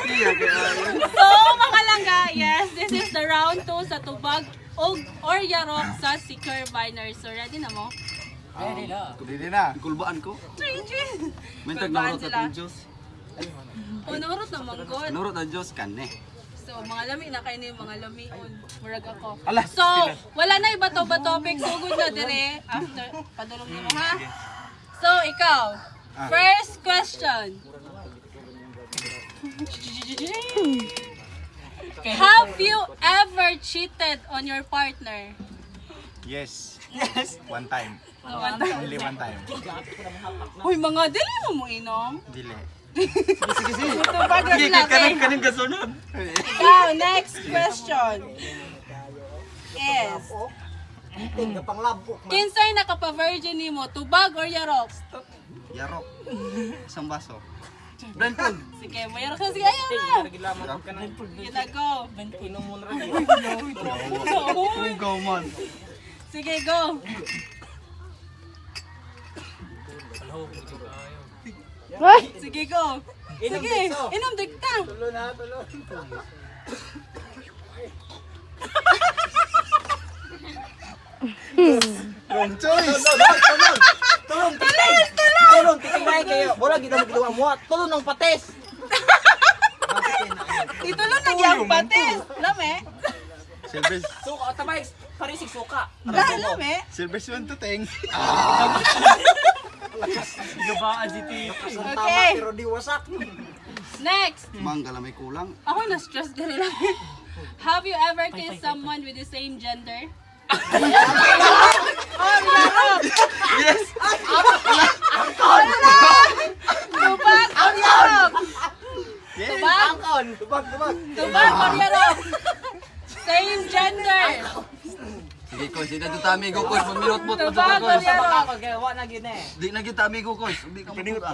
Iya kaya. So, mga langga, yes, this is the round 2 sa tubag og or yarok sa Secure Biner. So, ready na mo? Ready na. Dili na. Kulbaan ko. Three, three. Mintag Kulbaan naurot sila. at Diyos. O, naurot na manggod. Naurot ang Diyos kanne. So, mga lami na kayo na yung mga lamion. Murag ako. Ala, So, wala na iba to ba topic. Sugod na dire. After, padulong nimo ha? So, ikaw. First question. Have you ever cheated on your partner? Yes. Yes. One time. One time. Only one time. Uy, mga dili mo mo inom. Dili. Sige, sige. Tubag na Sige, sila. kanin kanin kasunod. Ikaw, next question. Yes. Kinsay nakapa-virgin nimo, tubag or yarok? Yarok. Isang baso. Blindfold. Sige, mayarok na. Sige, ayaw na. Sige na, go. Uy. Go man. Sige, go. Sige, go. Sige, inom dikta. Tulo na, tulo. Wrong choice. Tulong, tulong, titingnan kayo. Wala gid mo giluwa mo. Tulong ng pates. Itulo na gyang patis. Lame. Silver, Suka, tabay, parisig suka. Lame. silver spoon to ting. Okay. Pero di wasak. Next. Mangga lang may kulang. Ako na-stress diri lang. Have you ever kissed someone with the same gender? Oh, yarok! Yes. Tubag or yarok? Yes. Tubag? Angkon. Tubag, tubag. Tubag or yarok? Same gender. Sige, Koys. Di na to amigo, Koys. Maminot-mot mo Tubag to, or Koys. yarok? Ako kay wa na gid eh. Di na kita amigo, Koys. Hindi ka matuta.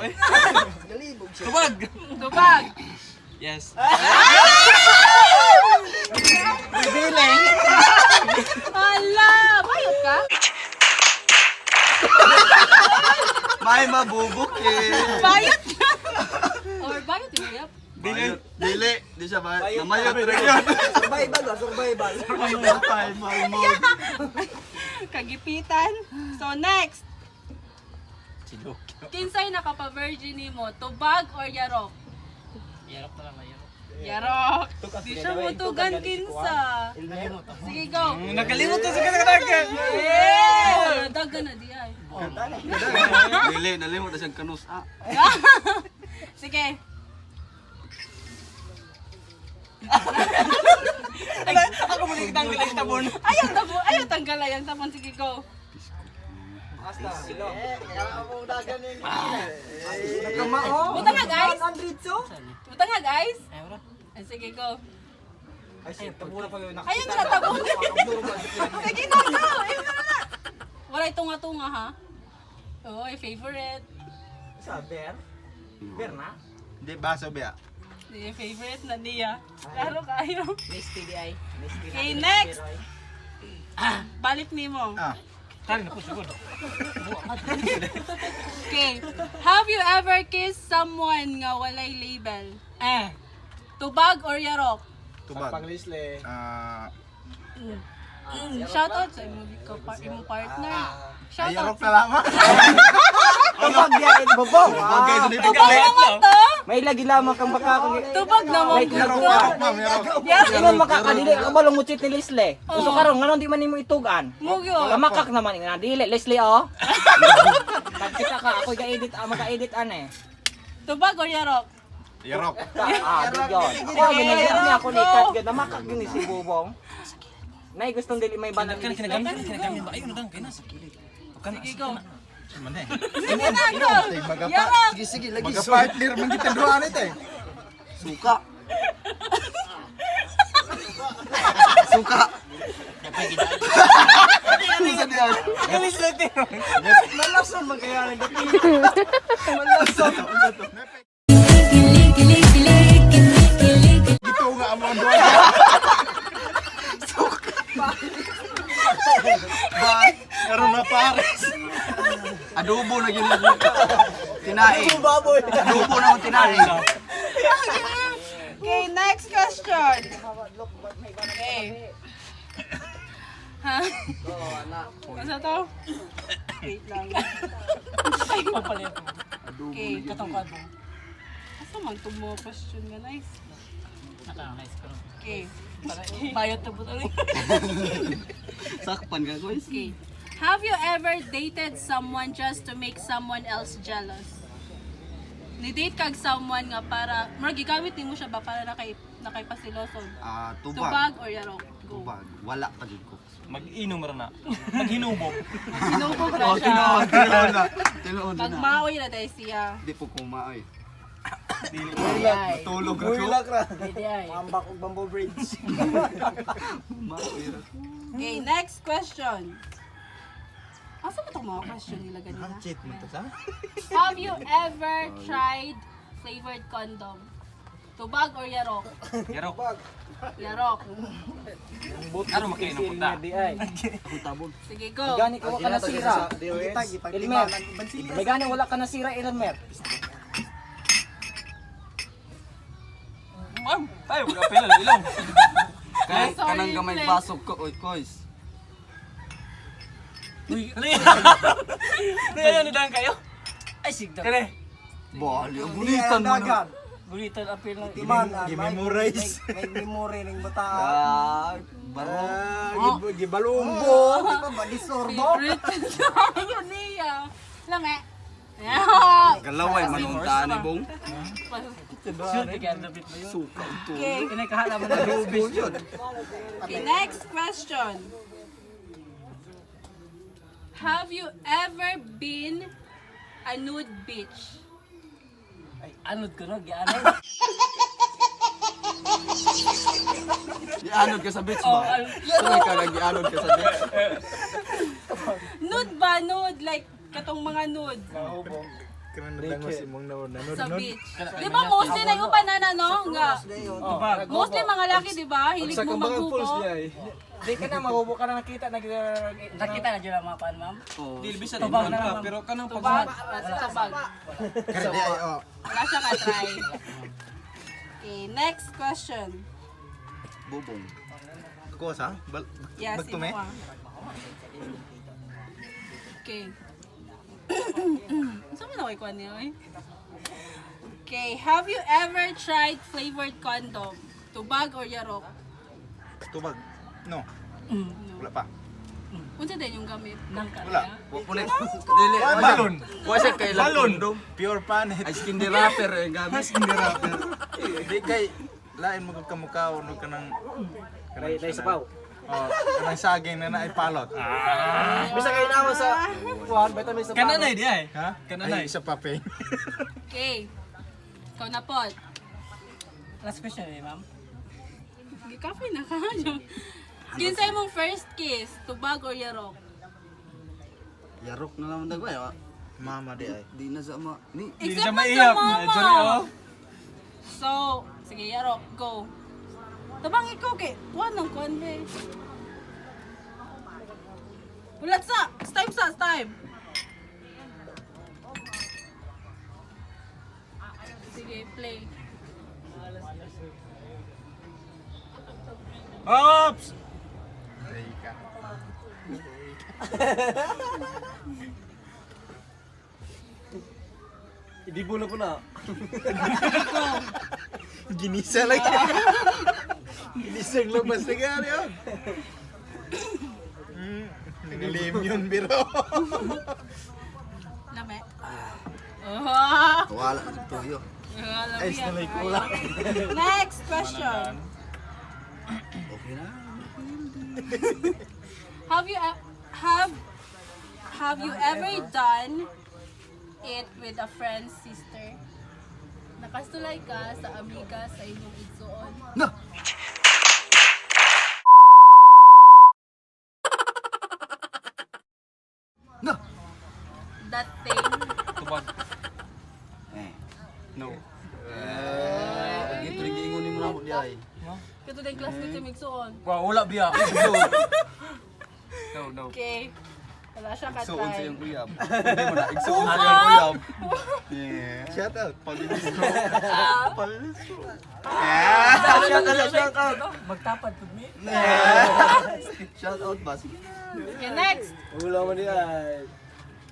Tubag. Tubag. Yes. Revealing. Hala, bayot ka? May mabubuk eh. Bayot ka? Or bayot yung yap? Dili. Dili. Di siya bayot. Namayot rin yun. Survival, ah, survival. Time, my Kagipitan. So next, Silok. kinsay nakapa-virgin nimo, tubag or yarok? Yarok na lang, yarok. Yarok. Di siya mutugan kinsa. Sige, go. Nakalimot na sa katakan. Yeah! Dagan na di ay. Dili, nalimot na siyang kanus. Ah. Sige. Ako mo kitang gilang tabon. Ayaw tabo, ayaw tanggal ayan tapon sige go. Nagkamao. Buta nga guys. Buta nga guys. Ay, sige go. Ay, shit, tabon na pa yun. Ayaw na tabo. Sige na go. Ayaw na na. Walay tunga-tunga ha. Oh, ay favorite. Sa bear? Bear na? Hindi, baso biya. Di favorite na niya. Klaro kayo. Miss TDI. Miss TDI. Okay, next. Balik nimo. Ah. Okay. Have you ever kissed someone nga walay label? Eh. Tubag or yarok? Tubag. Ah, Shout out sa imong imong partner. Shout ay, out. yarok na lamang. Tubag diya, bobong. Bagay sa dito. Tubag naman to. May lagi lamang kang baka kung Tubag naman Yarok, gusto. yarok, ma'am, yarok. Yarok. Ingon makakadili ka balong mo cheat ni Leslie. Uso karon nganong di man nimo itugan? Mugyo. Kamakak naman nga dili Leslie oh. Pagkita ka ako ga-edit ah, maka-edit ane. Tubag or yarok? Yarok. Ah, di yun. Ako ginagit niya ako ni Kat gud namakak gyud ni si Bubong. Nay gustong dili may banang ni Leslie. Sige, go. Man eh. Sige na, go. Yarok. Sige, sige, lagi. Maga-partner man kita duha nito eh. Suka. Suka. Sa diyan. Malason man kaya ang dati. Malason. Gito nga ang mga duha. Ba, Karon na pares. adobo na ginagawa. Tinae. Adobo na akong tinae. Okay, next question. Okay. Ha? Ano to? Wait lang. Okay. Katong. Asa man itong mga question nga, nice. Naka-nice ko. Okay. Bayot na buto. Sakpan ka, guys. Okay. Have you ever dated someone just to make someone else jealous? Ni-date kag someone nga para, murag gigamit nimo siya ba para nakay pasiloson? Ah, Tubag tubag. or yarok? Go. Tubag. Wala pa jud ko. Mag-inom ra na. Maghinubog. Sinubog na Oh, siya. tinuod, tinuod na. Tinuod na. Magmaoy na dahil siya. Di po kumaoy. Ay. Tulog ra ko. Builak ra. Hindi ay. Ambak og bamboo bridge. Maoy ra. Okay, next question. Asa ba itong mga question nila ganina? Cheat mo to sa? Have you ever tried flavored condom? Tubag or yarok? Yarok. Yarok. Ano makiinom punta? Di ay. Sige, go. Gani ka wala ka nasira. Elmer. May gani wala ka nasira, Elmer. Ma'am, tayo pag-apela lang ilong. Kay Sorry, kanang gamay friend. basog ko, oy, koys. Uy, ano yan? Ano yan? Nidahan kayo? Ay, sigda. Kare. Bali, ang bulitan mo na. Gulitan apil lang. Gimemorize. May memory ning bata. Ah, baro. Ah, gibalumbo. Di ba ba disorbo? Favorite yun niya. Lame. Yeah. Galaway manunta ni bong. Shoot, kaya ang lapit mo yun. Suka ito. Okay. Kinakahala mo na. Adobo yun. Okay, next question. Have you ever been a nude beach? Ay, anod ko no, gianod. Gianod ka sa beach ba? Sorry ka lang, gianod ka sa beach. Nude ba? Nude? Like, katong mga nude Kanang nadangos imong naon nanod sa beach. Di ba mostly na yung panana, no? Nga. Mostly mga laki, di ba? Hilig mo maghubo. Di ka na mahubo ka na nakita nag Nakita na dyan ang mga pan, ma'am. Dili bisa Tubag din na ka, lang, ma'am. pero kanang Tubag. pag Wala sa tubag. Kare di ay oh. Wala siya ka-try. Okay, next question. Bubong. Ko sa? Yes, Back to me? imo ah. Okay. Saan mo na kuha niyo eh? Okay, have you ever tried flavored condom? Tubag or yarok? Tubag. No. Wala pa. Unsa din yung gamit? Nangka. Wala. Wa po na. Dili. Balon. Wa siya kailang Balon. kondom. Pure panet. Ay, skin the rapper eh, gamit. Skin the rapper. Di kay lain mo kag kamukaw no kanang Lay lay sapaw. Oh, kanang saging na naay palot. Bisa kayo naman sa kuan, beta may sapaw. Kananay di ay. Ha? Kananay. Ay, isa pa pe. Okay. Ikaw na po. Last question eh, ma'am. Gikapoy na ka. Kinsay mong first kiss? Tubag or yarok? Yarok na lang dagway. Mama di ay. Di na sa ma. Ni. Dili Except siya man sa maihap. mama. Sorry, oh. So, sige, yarok, go. Tabang ikaw kay, kuan ng kuan be. Ulat sa, it's time sa, it's time. Sige, play. Ops! Ay ka. Idibo na po na. Ginisa lang. Ginisa ang labas na gari yun. Naglim yun, biro. Lame. Oh, Wala na tuyo. Ay, sinalay ko lang. Next question. Okay na. Have you e- have have you ever done it with a friend's sister? Nakasulay ka sa amiga sa inyong igsuon. No. No. That thing. Tubag. Eh. No. Eh, gito rin giingon nimo na ako di ay. Kato din classmate sa igsuon. Wow, wala biya. No, no. Okay. Wala siya Igsuon sa ka-try. iyong uyab. Hindi mo na, igsuon sa iyong uyab. Yeah. Shout out. Palilistro. Palilistro. Shout out, shout out. Magtapad pud mi. Shout out ba? Sige na. Okay, next. Wala man niya.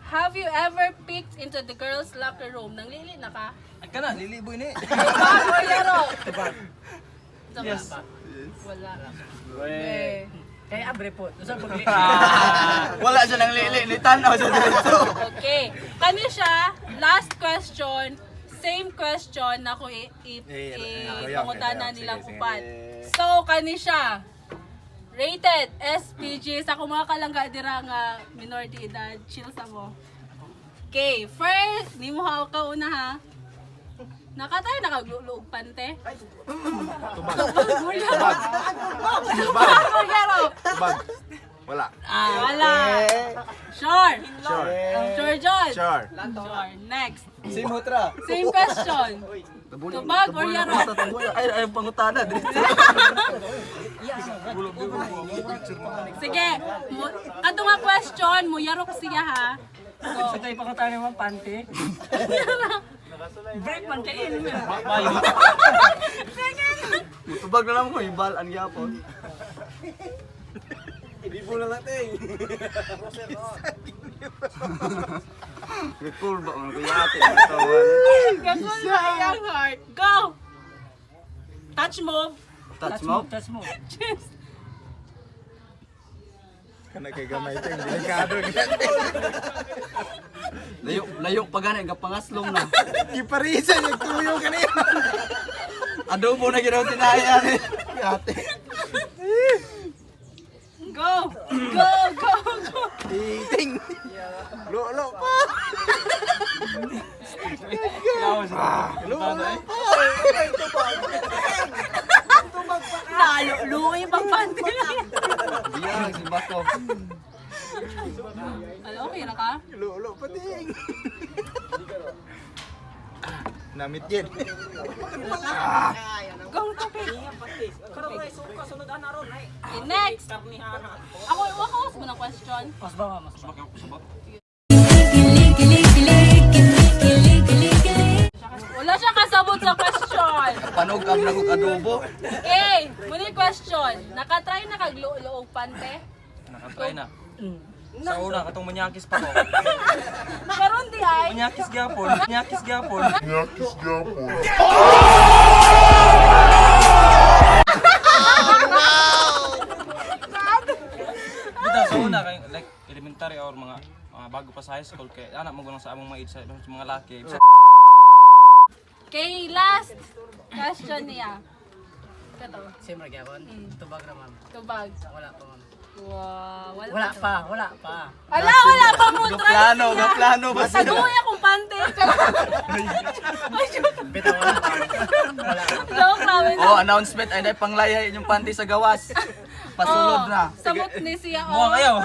Have you ever peeked into the girls' locker room? Nanglili na ka? Ay ka na, liliboy ni. Tubag or yaro? Tubag. Yes. Wala. Eh. Kay abre po. Usa pag Wala siya nang lili. Ni tanaw siya diretso. Okay. Kani siya, last question, same question na kung ipangutana nilang upat. So, kani siya, rated SPG sa akong mga kalangga dira nga minor de edad, chill sa mo. Okay, first, ni mo ka una ha. Nakatay nakagluluog pante. Tubag. Tubag. Tubag. Tubag. Wala. Ah, wala. Sure. Sure. Sure, John. Sure. Sure. Next. Same hotra. Same question. Tubag or yaro? Ay, ay, pangutana. Diretso. Sige. Kato nga question, mo yarok siya ha. Sa tayo pangutana ma'am, pante. Break man kay in. Tubag na lang ko, ibal ang yapon. Hindi po na natin. Cool ba mga kuya ate? Tawan. Gagul na iyang heart. Go! Touch move. Touch mo? Touch mo. Cheers. Kana kay gamay ting delikado. Layo, layo pa gani, gapangaslong na. Giparisa niya tuyo kaniya. Adobo na ginawa tinaya ni ate. Go! Go! Go! Go! Ting. Lolo pa. Lolo pa. Lalo, luoy pang panty lang. Biyag si Bako. Ano, okay na ka? Lolo pa ting. Namit yan. Go, topic. Okay, next. Ako, ako mo ng question. Mas ba ma'am? Mas ba? Wala siya kasabot sa question. Panog ang nagog adobo. Okay, muli question. Nakatry na kagluog pante? Nakatry na. Sa una, katong manyakis pa ko. Karon di ay. Manyakis gyapon, manyakis gyapon. Bitaw sa una kay like elementary or mga mga bago pa sa high school kay anak mo sa among mga age sa mga laki. Bisa Okay, last question niya. Kato, Same ra gyapon. Tubag ra ma'am. tubag. Wala pa ma'am. Wow, wala, Wala pa, wala pa. Ala, wala pa mo try Gaplano, siya. gaplano ba siya? Saguy akong pante. Ay, joke. Bitaw wala pa. Wala. Joke namin. Oh, announcement ay panglayay inyong panty sa gawas. Pasulod na. Samot ni siya. Buwang Oh. ayaw.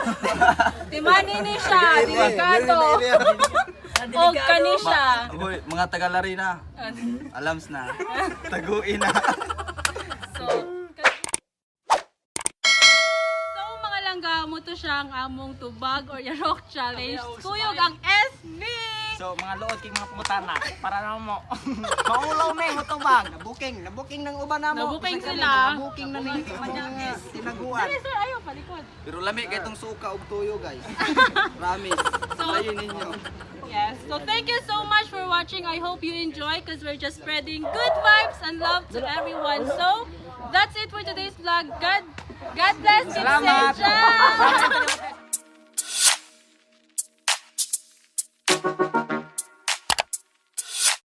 Timani ni siya, delikado. O kani siya. Uy, mga Tagalari na. Alams na. Taguin na. So, so mga langga mo to siya ang among tubag or yarok challenge. Kuyog ang SB! So mga lood kay mga pangutana para na mo. Maulaw na mo tubag. Nabuking, nabuking ng uban namo. Nabuking Bisag sila. kami, Nabuking na ni mga tinaguan. Dali sir, ayaw palikod. Pero lami kay itong suka ug tuyo, guys. Promise. So, Tayo ninyo. Yes. So thank you so much for watching. I hope you enjoy because we're just spreading good vibes and love to everyone. So that's it for today's vlog. God bless. Keep safe. Salamat. Ciao.